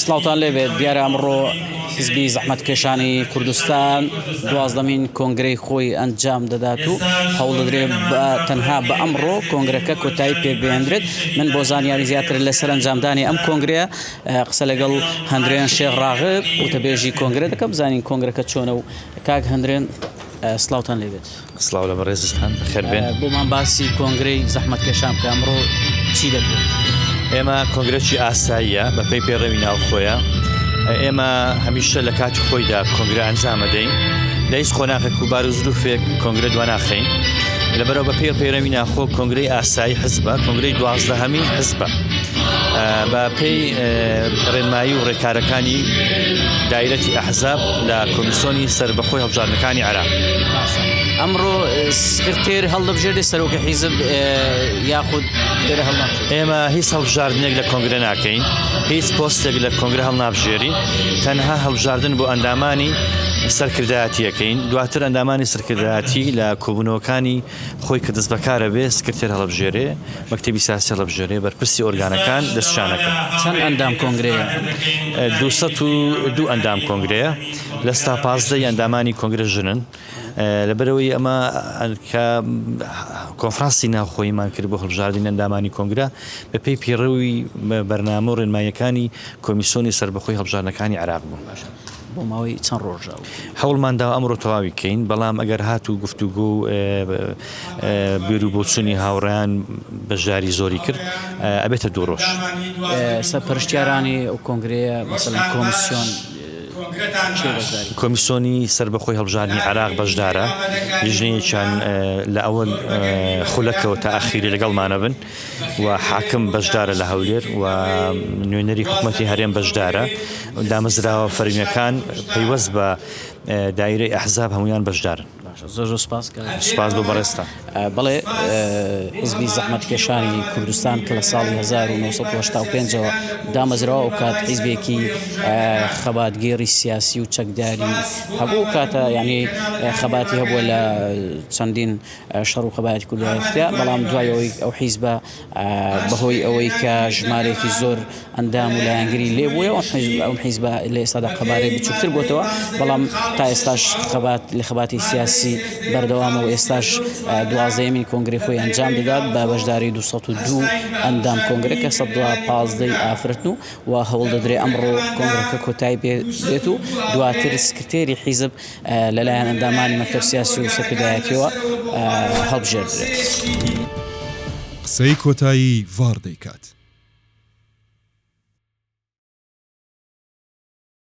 سڵاوتان لێبێت دیارە ئەمڕۆ حزبی زەحمەتکێشانی کوردستان دوازدەمین کۆنگرەی خۆی ئەنجام دەدات و هەوڵدەدرێت بە تەنها بە ئەمڕۆ کۆنگرەکە کۆتایی پێبێنرێت من بۆ زانیاری زیاتر لەسەر ئەنجامدانی ئەم کۆنگرەیە قسە لەگەڵ هەندرێن شێخ ڕاغب وتەبێژی کۆنگرە دەکەم بزانین کۆنگرەکە چۆنە و کاک هەندرێن سڵاوتان لێبێت. سڵاو لە بەڕێزتان بەخێر بێن. بۆمان باسی کۆنگرەی زەحمەتکێشان بکە ئەمڕۆ چی دەکرێت؟ ئێمە کۆنگرەکی ئاساییە بە پێی پەیڕەوی ناوخۆیە ئێمە هەمیشە لە کاتی خۆیدا کۆنگرە ئەنجامەدەین لە هیچ قۆناغێک و بار و زروفێک کۆنگرە دواناخەین لەبەرەوە بە پێی پەیڕەوی ناخۆ کۆنگرەی ئاسایی حزبە کۆنگرەی دوازدەهەمی حزبە بە پێی ڕێنمایی و ڕێکارەکانی دایرەتی ئەحزاب لە کۆمیسۆنی سەربەخۆی هەڵبژاردنەکانی عێراق. ئەمڕۆ سکرتێر هەڵدەبژێرێ سەرۆکی حیزب یاخود لێرە هەڵنابژێرێ؟ ئێمە هیچ هەڵبژاردنێک لە کۆنگرە ناکەین، هیچ پۆستێک لە کۆنگرە هەڵنابژێرین، تەنها هەڵبژاردن بۆ ئەندامانی سەرکردایەتیەکەین، دواتر ئەندامانی سەرکردایەتی لە کۆبوونەوەکانی خۆی کە دەستبەکارە بێ سکرتێر هەڵبژێرێ، مەکتەبی سیاسی هەڵبژێرێ، بەرپرسی ئۆرگانەکان دەستشانەکەن. چەند ئەندام کۆنگرەیە؟ 202 ئەندام کۆنگرەیە، لە ستا 15 ی ئەندامانی کۆنگرە ژنن. لەبەرئەوەی ئەمە کە کۆنفرانسی ناوخۆییمان کرد بۆ هەڵبژاردنی ئەندامانی کۆنگرە، بەپێی پەیڕەوی بەرنامە و ڕێنماییەکانی کۆمیسۆنی سەربەخۆی هەڵبژاردنەکانی عێراق بوو. بۆ ماوەی چەند ڕۆژە؟ هەوڵمان داوە ئەمڕۆ تەواوی کەین، بەڵام ئەگەر هاتوو گفتوگۆ و بیر و بۆچوونی هاوڕێیان بەشداری زۆری کرد، ئەبێتە دوو ڕۆژ. سەرپەرشتیارانی ئەو کۆنگرەیە مەسەلەن کۆمیسیۆن کێ بەشداری؟ کۆمیسۆنی سەربەخۆی هەڵبژاردنی عێراق بەشدارە، لیژنەیەکیان لە ئەوەل خولەکەوە تا ئەخیری لەگەڵمانە بن. و حاکم بەشدارە لە هەولێر و نوێنەری حکومەتی هەرێم بەشدارە دامەزراوە فەرمیەکان پەیوەست بە دایرەی ئەحزاب هەمویان بەشدارن. زۆر زۆر سپاس سپاس بۆ بەڕێزتان. بەڵێ حزبی زەحمەتکێشانی کوردستان کە لە ساڵی 1985ەوە دامەزراوە ئەو کات حیزبێکی خەباتگێڕی سیاسی و چەکداری هەبوو کاتە یعنی خەباتی هەبووە لە چەندین شەڕ و خەباتی کوردایەتیدا، بەڵام دوای ئەوەی ئەو حیزبە بەهۆی ئەوەی کە ژمارەیەکی زۆر ئەندام و لایەنگری لێ بووە ئەم حیزبە لە ئێستادا قەبارەی بچووکتر بۆتەوە، بەڵام تا ئێستاش خەبات لە خەباتی سیاسی بەردەوامە و ئێستاش دوازدەیەمین کۆنگرەی خۆی ئەنجام دەدات بە بەشداری 202 ئەندام کۆنگرە کە 115 ئافرەتن و و هەوڵ دەدرێ ئەمڕۆ کۆنگرەکە کۆتایی بێت و دواتر سکرتێری حیزب لەلایەن ئەندامانی مەکتەب سیاسی و سەرکردایەتیەوە هەڵبژێردرێت. قسەی کۆتایی ڤاڕ دەیکات.